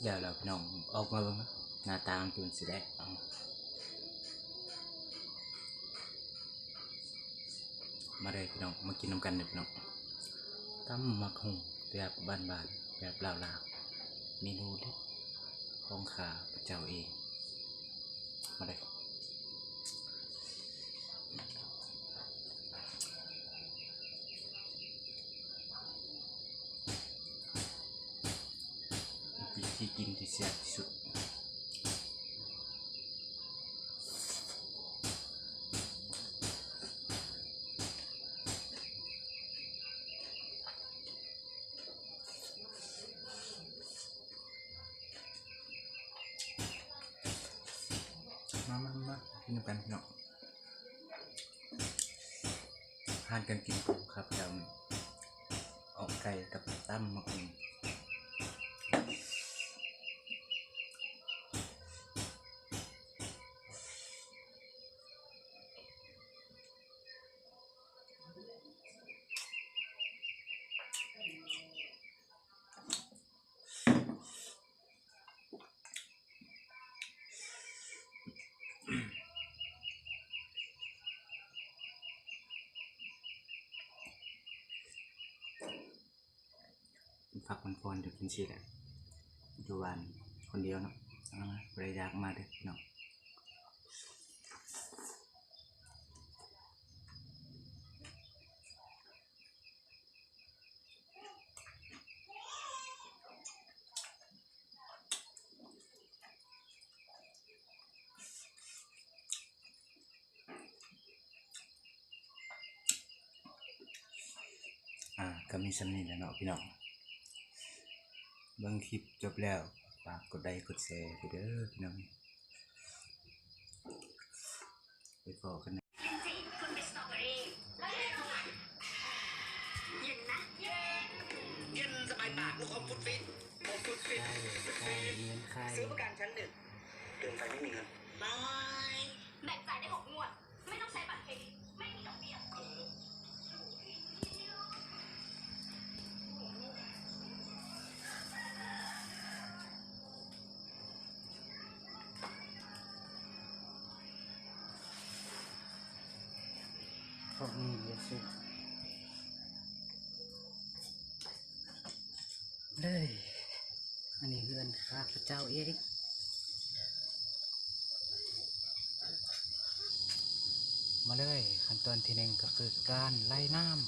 ແລ້ວ ແລ້ວພີ່ນ້ອງ ອອກມາເບິ່ງ ໜ້າຕາມັນເປັນຈັ່ງຊີ້ແຫຼະ. ເອົາ ມາເດີພີ່ນ້ອງ ມາກິນນຳກັນເດີພີ່ນ້ອງ. ຕຳໝາກຫຸ່ງແບບບ້ານໆ ແບບລາວໆ ເມນູເດັດຂອງຂ້າພະເຈົ້າເອງ. ມາເດີ ວິທີກິນທີ່ແຊບທີ່ສຸດ. ມາ ມາ ມາ ກິນນຳກັນພີ່ນ້ອງ. ອາຫານການກິນຂອງຂ້າພະເຈົ້າ ອອກໄກ່ກັບຕຳໝາກຫຸ່ງ. ພັກຜ່ອນໆ ຢູ່ຈັ່ງຊີ້ແຫຼະ ຢູ່ບ້ານຄົນດຽວເນາະ. ເອົາ ຜູ້ໃດຢາກມາເດີພີ່ນ້ອງ. ອ່າ ກໍມີສ່ຳນີ້ແຫຼະເນາະພີ່ນ້ອງ. ເບິ່ງຄລິບຈົບແລ້ວ ຝາກກົດໄລກົດແຊໃຫ້ເດີພີ່ນ້ອງ. ໄປພໍ້ກັນໃນ ເຢັນສະບາຍປາກ ລູກອມຟຸດຟິດ ອມຟຸດຟິດ ໄດ້ ໄດ້ເງິນໄຂ່ ຊື້ປະກັນຊັ້ນໜຶ່ງ ເຕີມໄຟໄມ່ມີເງິນ ບາຍ ແບ່ງຈ່າຍໄດ້ຫົກງວດ ໄມ່ຕ້ອງໃຊ້ບັດເຄຣດິດ ໄມ່ມີດອກເບ້ຍ. ພວກນີ້ເລີຍຊິ ເລີຍ ອັນນີ້ເຮືອນຂ້າພະເຈົ້າເອງ. ມາເລີຍ ຂັ້ນຕອນທີໜຶ່ງກໍຄືການໄລ່ນ້ຳ.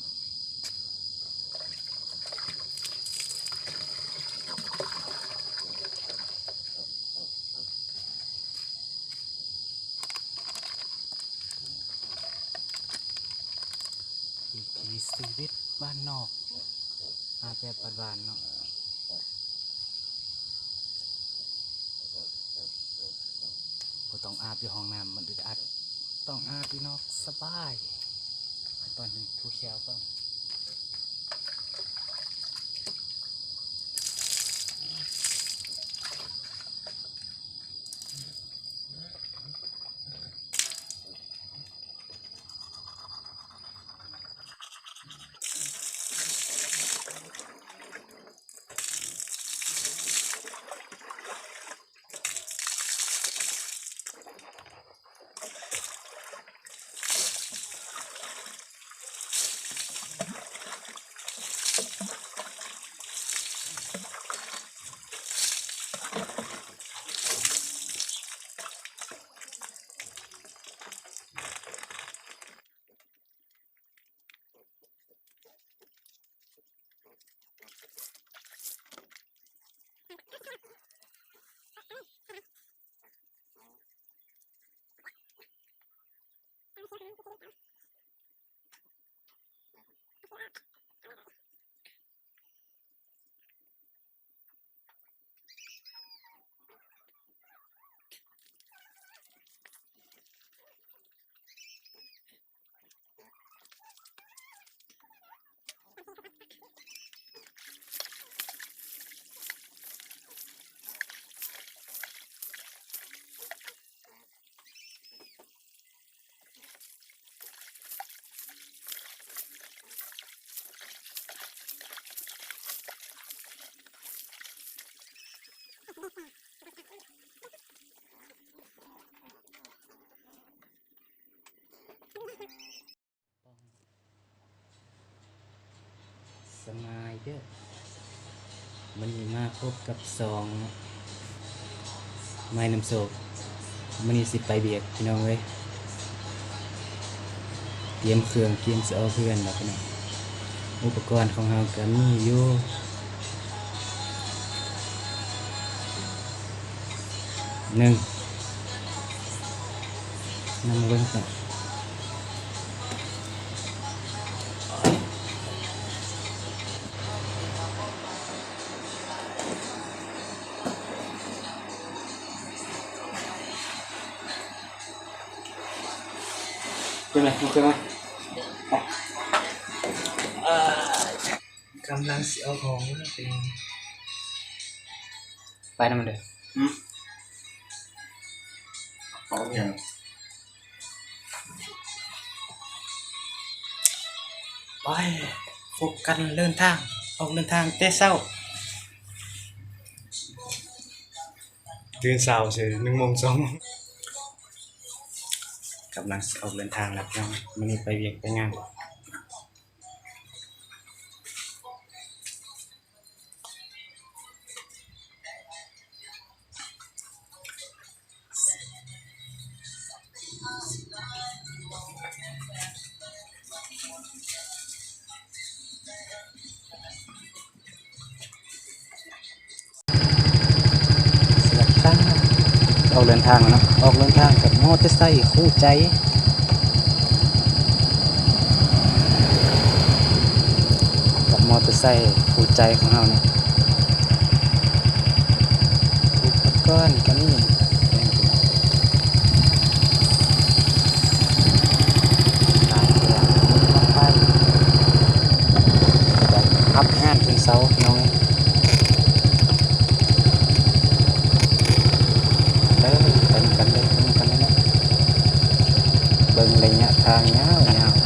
ວິຖີຊີວິດບ້ານນອກ ອາບແບບບ້ານໆເນາະ. ບໍ່ຕ້ອງອາບຢູ່ຫ້ອງນ້ຳ ມັນອຶດອັດ ຕ້ອງອາບຢູ່ນອກສະບາຍ. ຕອນນີ້ຖູແຂ້ວກ່ອນ. ເ ເດີ້ ມື້ນີ້ມາພົບກັບຊ່ອງໄມ້ນຳໂຊກ. ມື້ນີ້ຊິໄປວຽກພີ່ນ້ອງເອີຍ, ຕຽມເຄື່ອງ ກຽມຊິອອກເຮືອນແລ້ວພີ່ນ້ອງ. ອຸປະກອນຂອງເຮົາກະມີຢູ່ ໜຶ່ງ ນຳເບິ່ງກ່ອນ. ເປັນໄງ? ໂອເຄໄໝ? ໄປ. ເອີ ກຳລັງຊິອອກຫ້ອງເປັນ ໄປນຳເດີ້. ຫື? ເອົາຫຍັງ? ໄປ ພົບກັນເດີນທາງ ອອກເດີນທາງແຕ່ເຊົ້າ. ຕື່ນເຊົ້າຊື່ ໜຶ່ງໂມງ ສອງໂມງ. ກຳລັງຊິອອກເດີນທາງແລ້ວພີ່ນ້ອງ, ມື້ນີ້ໄປວຽກໄປງານ. ອອກເດີນທາງແລ້ວເນາະ, ອອກເດີນທາງກັບມໍເຕີໄຊຄູ່ໃຈ, ກັບມໍເຕີໄຊຄູ່ໃຈຂອງເຮົາເນາະ. ອຸປະກອນກະມີ ຕາມເຄື່ອງ ໄຟ ຮັບງານຂຶ້ນເສົາພີ່ນ້ອງເອີຍ. ເດີ ໄປນຳກັນເດີ ໄປນຳກັນເດີເນາະ, ເບິ່ງໄລຍະທາງຍາວໆໄປ.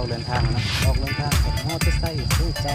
ອອກເດີນທາງແລ້ວເນາະ, ອອກເດີນທາງກັບມໍເຕີໄຊຄູ່ໃຈ.